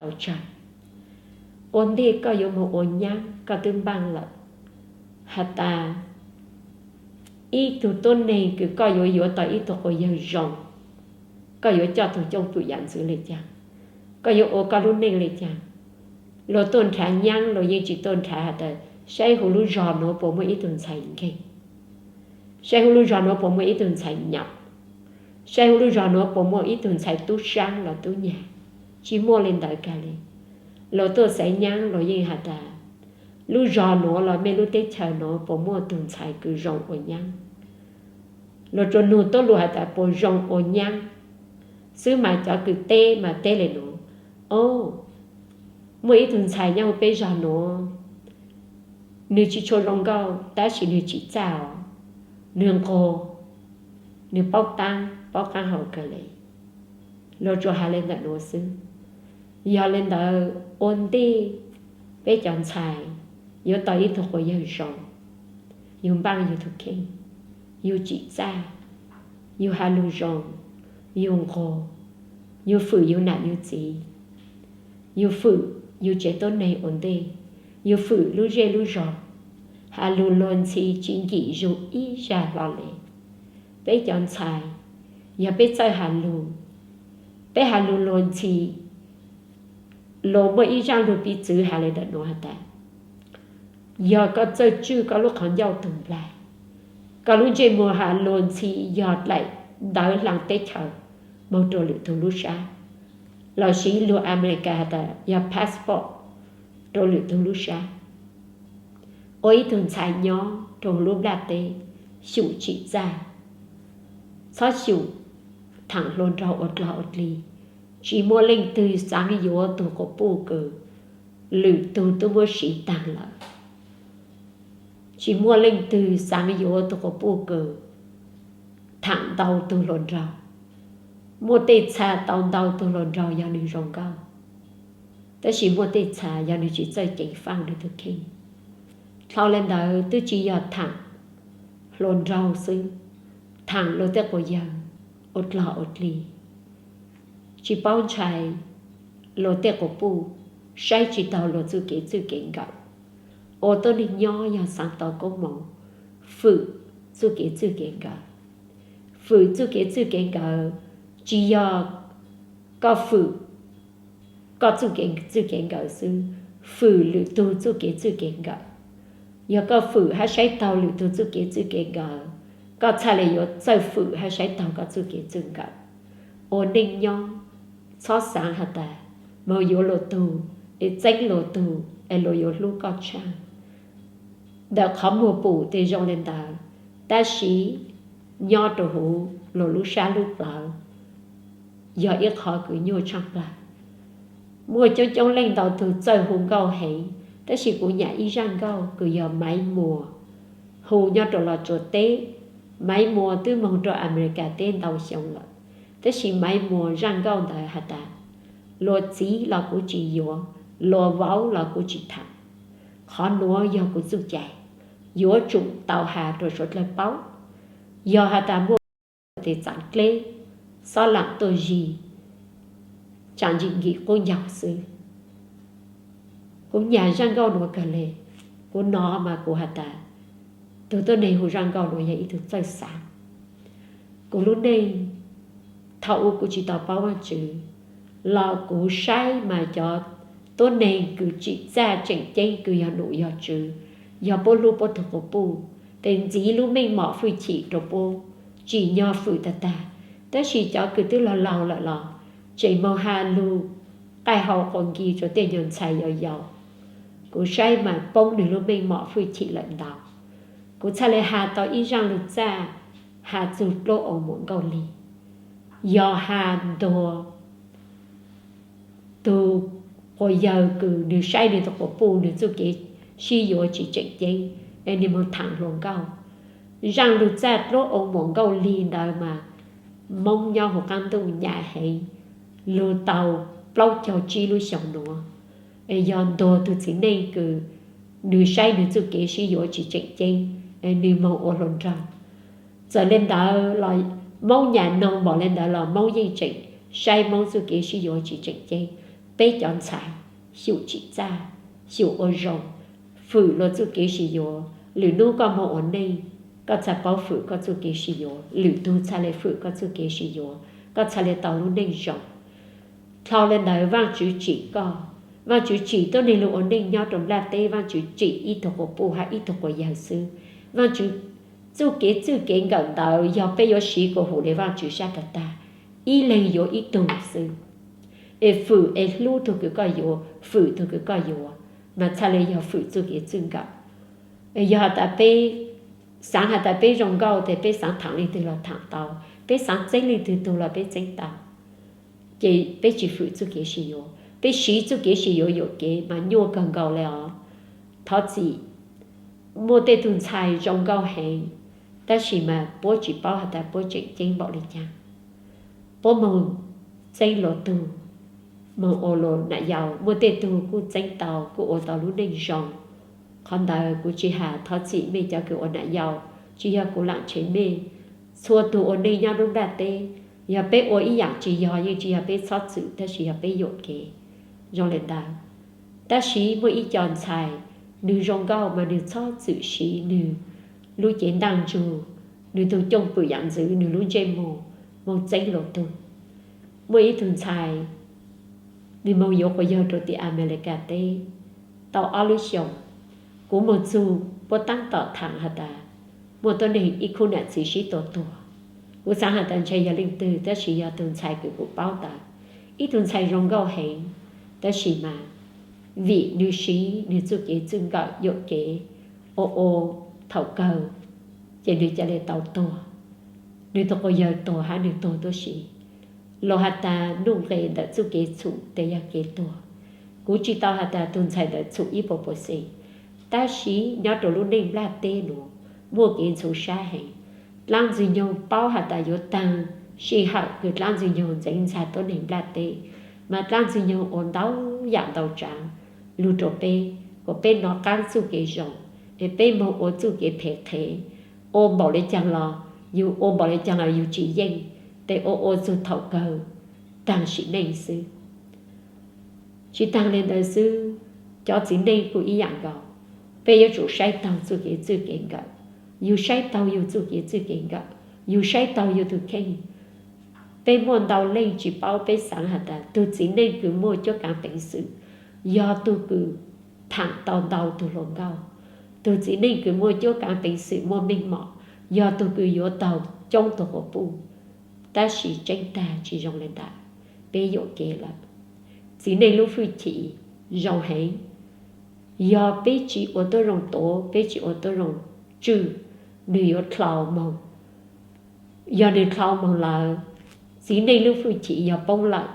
tau tsawg. Ua ntej koj yuav moog ua nyaab koj twb npaaj lawm has tas ib tug tuab neeg kws koj yuav yuav tau ib tug quas yawg zoo, koj yuav coj tug coj pwm yam ntxwv le caag, koj yuav ua koj lub neej le caag. Luag tuaj nrhav nyaab luag yeej tsi tuaj nrhav has tas saib huv lub zog nuav puas muaj ib tug ntxhais nkeeg, saib huv lub zog nuav puas muaj ib tug ntxhais nyom, saib huv lub zog nuav puas muaj ib tug ntxhais tub saab los tub nyag. Tsi muaj le ntawd kag le. Luag tuaj xaiv nyaab luag yeej has tas lub zog nuav los mej lub teb chaws nuav puas muaj tug ntxhais kws zoo ua nyaab. Luag tsuas nug tuab lug has tas puas zoo ua nyaab xwb mas cov kws teb mas teb le nuav, o, muaj ib tug ntxhais nyob huv peb zog nuav, nwg tsi tshua zoo nkauj tab sis nwg tsim txaj os, nwg nquag, nwg paub taab paub qaab hau kawg le. Luag tsuas has le ntawm nuav xwb. Yog le ntawd ua ntej peb cov ntxhais yuav tau ib tug quas yawg zoo, yug npaaj yug tug kheej, yug tsim txaj, yug has lug zoo, yug nquag, yug fwm yug nam yug txiv, yug fwm yug tsev tuab neeg ua ntej, yug fwm lub zej lub zog, has lug luag ntxhi tsi nkim zug ib zag hlo le. Peb cov ntxhais, yog peb txawj has lug, peb has lug luag ntxhi, luag muaj ib zaaj lug piv txwv has le ntawm nuav has tas, yog koj txawj tswj koj lub qhov ncauj tug nplaig, koj lub ntsej muag has luag ntxhi yog dlaim ntawv hlaag teb chaws moog rua lwm tug lub sab, lossis lug Amelikas has tas yog passport rua lwm tug lub sab. Ua ib tug ntxhais nyob rua lub nplaj teb, xyum tsim txaj, txhob xyum thaam hluas nraug ua dlog ua dlig. Tsi muaj leej twg xaav yuav tug quas puj kws lwm tug tub muab siv taag lawm. Tsi muaj leej twg xaav yuav tug quas puj kws thaam ntau tug hluas nraug. Muaj tej txha tau ntau tug hluas nraug yog nwg zoo nkauj, tab sis muaj tej txha yog nwg tsi txawj ceev faaj nwg tug kheej. Dlhau le ntawd twb tsi yog thaam hluas nraug xwb, thaam luag tej quas yawg ua dlog ua dlig, tsi paub ntshai luag tej quas puj, saib tsi taug luag txuj kev txwj kev nkawm. Ua tuab neeg nyob yog xaav tau koob moov, fwm txuj kev txwj kev nkawm. Fwm txuj kev txwj kev nkawm tsi yog koj fwm koj txuj kev txwj kev nkawm xwb, fwm lwm tug txuj kev txwj kev nkawm. Yog koj fwm hab saib taug lwm tug txuj kev txwj kev nkawm, koj txhaj le yuav txawj fwm hab saib taug koj txuj kev txwj nkawm. Ua neej nyob txhob xaav has tas moog yuav luag tug es txeeb luag tug es luag yuav hlub koj tshaaj. Ntawm qhov muag pum tes zoo le ntawd, tab sis nyob rua huv luag lub sab lub plawv yog ib qho kws nyuaj tshaaj plawg. Muaj coob coob leej ntau tug txawj hu nkauj heev, tab sis kuv nyam ib zaaj nkauj kws yog Maiv Muas hu nyob rau Los Tsuas teb. Maiv Muas twb moog rua Amelikas teb ntau xyoo lawm, tab sis Maiv Muas zaaj nkauj ntawd has tas, luag txiv los kuv tsi yuav, luag vauv los kuv tsi tham. Qhov nuav yog kuv txuj cai, yuav tsum tau has rua suav dlawg paub. Yog has tas muaj tes txav dleb, xob laam tuaj zig, tsaam ntsim nkim qub ncaug xwb. Kuv nyam zaaj nkauj nuav kawg le. Kuv nov mas kuv has tas, tug tuab neeg hu zaaj nkauj nuav yog ib tug txawj xaav. Kuv lub neej, thaum ub kuv tsi tau paub Vaajtswv los kuv saib mas cov tuab neeg kws tsim txaj tseem ceeb kws yog num yog tswv, yog puab hlub puab tug quas puj, tes ntxiv lub meej mom fwj chim rua puab, tsim nyog fwm tag tag. Tab sis cov kws twb laug laug lawm los tseem moog has lug qaij hau quas nkis rua tej nyuas ntxhais yau yau. Kuv saib mas poob nwg lub meej mom fwj chim lawm ntau. Kuv txhaj le has tau ib zaaj lug txaj, has txug dluab oo muam Nkauj Lig, yog has ntuag tug quas yawg kws nwg saib nwg tug quas puj nwg txuj kev sib yuav tsi tseem ceeb, es nwg moog thaam hluas nkauj. Zaaj lug txaj dluab oo muam Nkauj Lig ntawd mas Moob nyob huv qaab ntuj nyam heev, lug tau plaub caug tsib lub xyoo nuav, es yog ntuag tug txiv neej kws nwg saib nwg txuj kev sib yuav tsi tseem ceeb, es nwg moog ua hluas nraug. Txawm le ntawd los Moob nyam noog npaum le ntawd los Moob yeej tseem saib Moob txuj kev sib yuav tsi tseem ceeb. Peb cov ntxhais xyum tsim txaj, xyum ua zoo, fwm luag txuj kev sib yuav. Lwm hnub koj moog ua neej, koj txhaj paub fwm koj txuj kev sib yuav, lwm tug txhaj le fwm koj txuj kev sib yuav, koj txhaj le tau lub neej zoo. Dlhau le ntawd Vaajtswv tsim koj, Vaajtswv tsim tuab neeg lug ua neej nyob rua nplaj teb, Vaajtswv tsim ib tug quas puj hab ib tug quas yawg xwb. Vaajtswv txuj kev txwj kev nkawm ntawd yog peb yuav siv kuas hum le Vaajtswv sab tag tag, ib leeg yuav ib tug xwb. Es fwm es hlub tug kws koj yuav, fwm tug kws koj yuav, mas txhaj le yog fwm txuj kev txwj nkawm. Yog has tas peb xaav has tas peb zoo nkauj tes peb xaav thaam leej twg los thaam tau, peb xaav txeeb leej twg tug los peb txeeb tau. Ces peb tsis fwm txuj kev sib yuav, peb siv txuj kev sib yuav yuam kev mas nyuaj kawg nkaus le os. Thov txim, muaj tej tug ntxhais zoo nkauj heev, tab sis mas puab tsis paub has tas puab tseem ceeb npaum le caag. Puab moog txeeb luag tug, moog ua luag nam yau, muaj tej tug kuj txeeb tau kuj ua tau lub neej zoo. Qhov ntawd kuv tsis has, thov txim mej cov kws ua nam yau, tsis yog kuv laam tshev mej. Txhua tug ua neej nyob lub nplaj teb, yog peb ua ib yaam tsis yog yeej tsis yog peb txhob txwm tab sis yog peb yuam kev zoo le ntawd. Tab sis muaj ib co ntxhais, nwg zoo nkauj mas nwg txhob txwm siv nwg lub cev ntaaj ntsug, nwg tug cooj pwm yaam ntxwv, nwg lub ntsej muag moog txeeb luag tug. Muaj ib tug ntxhais, nwg moog yuav quas yawg rua tim Amelikas teb tau ob lub xyoos. Kuv moog txug puab taab tom thaam has tas muaj tuab neeg ib khub nam txiv sib tua tuag. Kuv xaav has tas ntshe yog leej twg, tab sis yog tug ntxhais kws kuv paub ntawd, ib tug ntxhais zoo nkauj heev, tab sis mas vim nwg siv nwg txuj kev txwj nkawm yuam kev ua ua thaum kawg, ces nwg ca le tau tuag. Nwg tug quas yawg tuag hab nwg tuag tuab si. Luag has tas nuj nqes ntawm txuj kev txhum tes yog kev tuag. Kuv tsis tau has tas tug ntxhais ntawd txhum ib puas puas xees, tab sis nyob rua lub neej nplaj teb nuav muaj kev ntxhov sab heev. Dlaab Ntxwg Nyoog paub has tas yuav taag sij hawm kws dlaab Ntxwg Nyoog ntxeev ntxag tuab neeg nplaj teb, mas dlaab Ntxwg Nyoog ua ntau yaam ntau tsaav lug rua peb, kuas peb nov qaab txuj kev zoo, es peb moog ua txuj kev phem qhev, ua npaum le caag los yug, ua npaum le caag los yug tsis yeej, tes ua ua txug thaum kawg taag sim neej xwb. Tsis taag le ntawd xwb, cov txiv neej kuj ib yaam nkaus, peb yuav tsum saib taug txuj kev txwj kev nkawm. Yug saib taug yug txuj kev txwj kev nkawm, yug saib taug yug tug kheej. Peb muaj ntau leej tsis paub, peb xaav has tas tug txiv neej kws muaj cuab kaav peev xwm yog tug kws thaam tau ntau tug hluas nkauj. Tug txiv neej kws muaj cuab kaav peev xwm muaj meej mom yog tug kws yuav taug coob tug quas puj. Tab sis tseeb tag tsis zoo le ntawd, peb yuam kev lawm. Txiv neej lub hwj chim zoo heev, yog peb tsis ua tuab zoo tuav, peb tsis ua tuab zoo tswj, nwg yuav dlhau moog. Yog nwg dlhau moog lawm, txiv neej lub hwj chim yog poob lawm,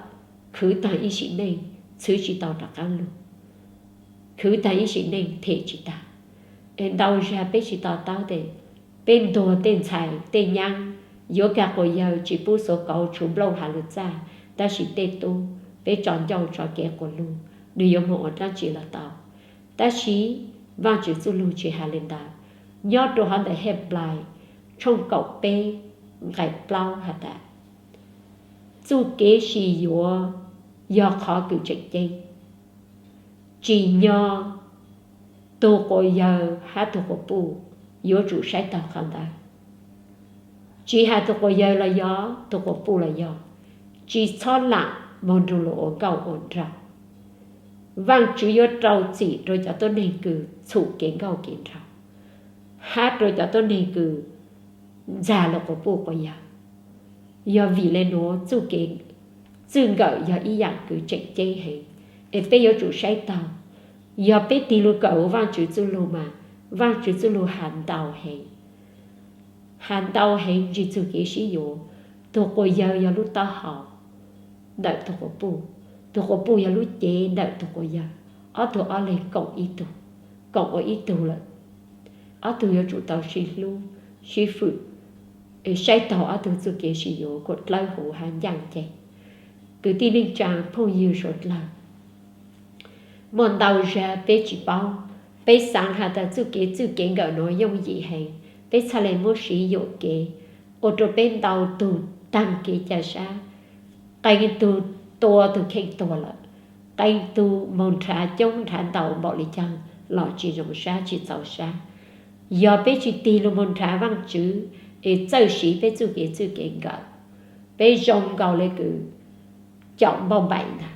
khwv taag ib sim neej txhwv tsis tau rov qaab lug, khwv taag ib sim neej them tsis tag. Es ntau zag peb tsis to taub tes peb ntuag tej ntxhais tej nyaab, yuav kag quas yawg tsis pub xuav kauv tshuv nplauj has lug txaj, tab sis tej tub peb tso ncauj tso kev quas lug, nwg yuav moog ua dlaab tsi los tau. Tab sis Vaajtswv txuj lug tsis has le ntawd. Nyob rua hov ntawm Henplais tshooj kaum peb nqai plaub has tas, txuj kev sib yuav yog qhov kws tseem ceeb. Tsim nyog tug quas yawg hab tug quas puj yuav tsum saib taug qhov ntawd. Tsis has tug quas yawg los yog tug quas puj los yog, tsis txhob laam moog nrug luas ua nkauj ua nraug. Vaajtswv yuav rau txim rua cov tuab neeg kws txhum kev nkauj kev nraug, hab rua cov tuab neeg kws ntxag luas quas puj quas yawg. Yog vim le nuav txuj kev txwj nkawm yog ib yaam kws tseem ceeb heev, es peb yuav tsum saib taug. Yog peb tig lug kawm Vaajtswv txuj lug mas Vaajtswv txuj lug has ntau heev, has ntau heev ntsig txug kev sib yuav. Tug quas yawg yog lub taub hau ntawm tug quas puj, tug quas puj yog lub cev ntawm tug quas yawg. Ob tug ob leeg koom ib tug, koom ua ib tug lawm. Ob tug yuav tsum tau sib hlub, sib fwm, saib taug ob tug txuj kev sib yuav kom dlawb huv hab ncaaj nceeg. Kwv tij neej tsaa phooj ywg suav dlawg, muaj ntau zag peb tsis paub, peb xaav has tas txuj kev txwj kev nkawm nuav yooj yim heev, peb txhaj le muab siv yuam kev, ua rua peb ntau tug taag kev ca sab, qee tug tua tug kheej tuag lawm, qee tug moog nrhav coob nrhav ntau npaum le caag los tsis zoo sab tsis txaus sab. Yog peb tsis tig lug moog nrhav Vaajtswv es txawj siv peb txuj kev txuj kev nkawm, peb zoo nkaus le kws caum npauj npaim ntag.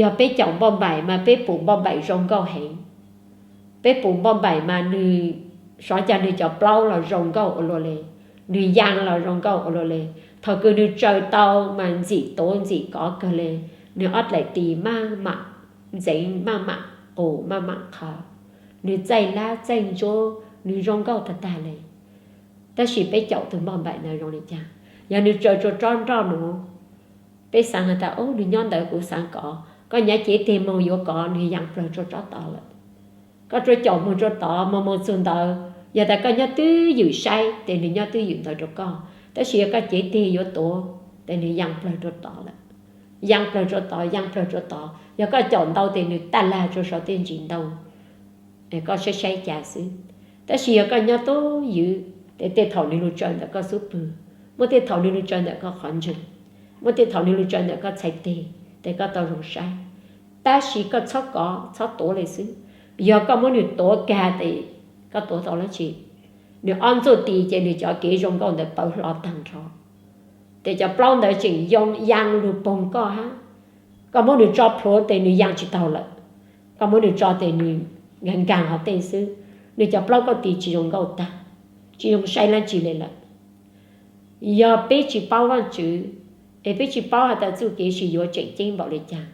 Yog peb caum npauj npaim mas peb pum npauj npaim zoo nkauj heev. Peb pum npauj npaim mas nwg, xyov cas nwg cov plaub los zoo nkauj ua luaj le, nwg yaa los zoo nkauj ua luaj le. Thaum kws nwg tsaws tau mas ntxim tuav ntxim kov kawg le, nwg ob dlaim tis maj mam ntxeev, maj mam qus, maj mam qhov, nwg txaij lab txaij ntsuab, nwg zoo nkauj tag tag le. Tab sis peb caum tug npauj npaim ntawd zoo le caag? Yog nwg tsaws tsua tsob nroj nuav, peb xaav has tas, ub, nwg nyob ntawd kuv xaav kov. Koj nyav cev teg moog yuav kov, nwg yaa plawg tsua tsob tod lawm. Koj tsuas caum moog tsua tod, moog moog txug ntawd, yog tas koj nyob twj ywm saib tes nwg nyob twj ywm ntawd rua koj, tab sis yog koj cev teg yuav tuav tes nwg yaa plawg rua tod lawm. Yaa plawg tsua tod, yaa plawg tsua tod, yog koj caum ntau tes nwg taj lag tsua sau tej ntsis ntoo, koj saib saib cas xwb. Tab sis yog koj nyob twj ywm, tes tej thaum nwg lug tsaws ntawm koj xub pwg, muaj tej thaum nwg lug tsaws ntawm koj qhov ntswg, muaj tej thaum nwg lug tsaws ntawm koj txhais teg, tes koj tau zoo saib. Tab sis koj txhob kov, txhob tuav le xwb. Yog koj muab nwg tuav kag tes koj tuav tau dlaab tsi? Nwg ob ntxuj tis ces nwg cov kev zoo nkauj ntawd pawv hlo taag nrho, tes cov plaub ntawd tseem yoo yaa lug poog koj hab. Koj muab nwg tso plhuav tes nwg yaa tsis taug lawm. Koj muab nwg tso tes nwg nkaag nkaag hov tej xwb, nwg cov plaub kauj tis tsis zoo nkauj taag, tsis zoo saib dlaab tsi le lawm. Yog peb tsis paub Vaajtswv, es peb tsis paub has tas txuj kev sib yuav tseem ceeb npaum le caag,